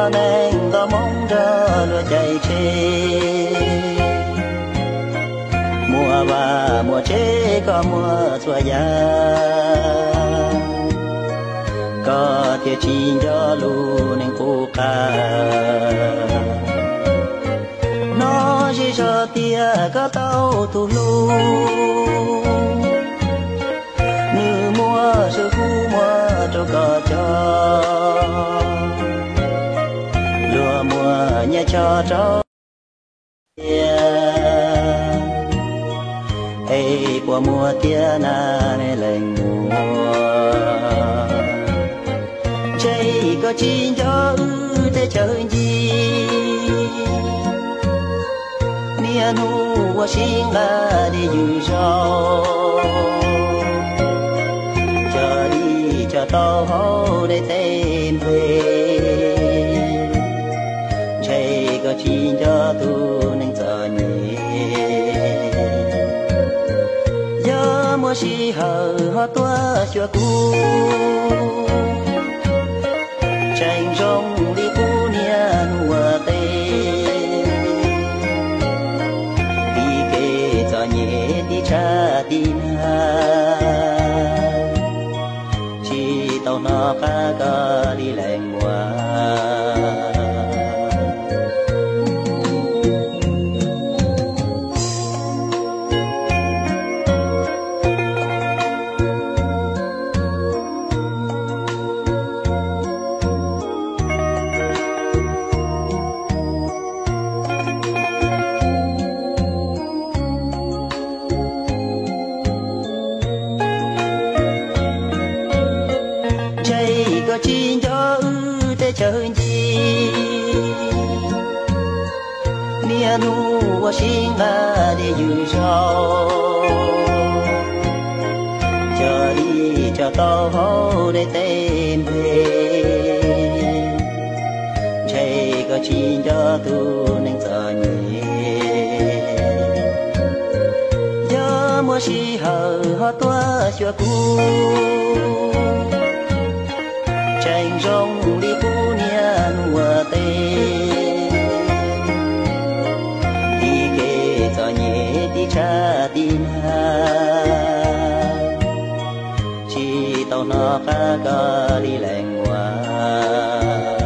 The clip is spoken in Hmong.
Neeg nto moo nrog luag cais tseg, muaj vaj muaj tsev koj muaj txhua yam, koj thiaj tsis nco lus neeg qub qab. Hnov zej zog tias koj tau tus hlub, nws muaj swv kub muab rau koj cog, luag muaj nyiaj choj rau tiag, es puas muaj tiag na leej muam? Ntshe koj tsis nco wb teb chaws ncig, niaj hnub ua si nqa dej ywm zog, cog dib cog taub hau dej tej npe. Ntshe koj tsis nco tus neeg txom nyem, yog muaj sij hawm ho tuaj xyuas kuv, tseem zoo li kuv niaj hnub ua teb, tib kev txom nyem tib tshav tib nag, tsis tau hnov qab koj li leej muam. Ntshe koj tsis nco wb teb chaws ncig, niaj hnub ua si nqa dej ywm zog, cog dib cog taub hau dej tej npe. Ntshe koj tsis nco tus neeg txom nyem, yog muaj sij hawm ho tuaj xyuas kuv, tseem zoo li kuv niaj hnub ua teb, tib kev txom nyem tib tshav tib nag, tsis tau hnov qab koj li leej muam.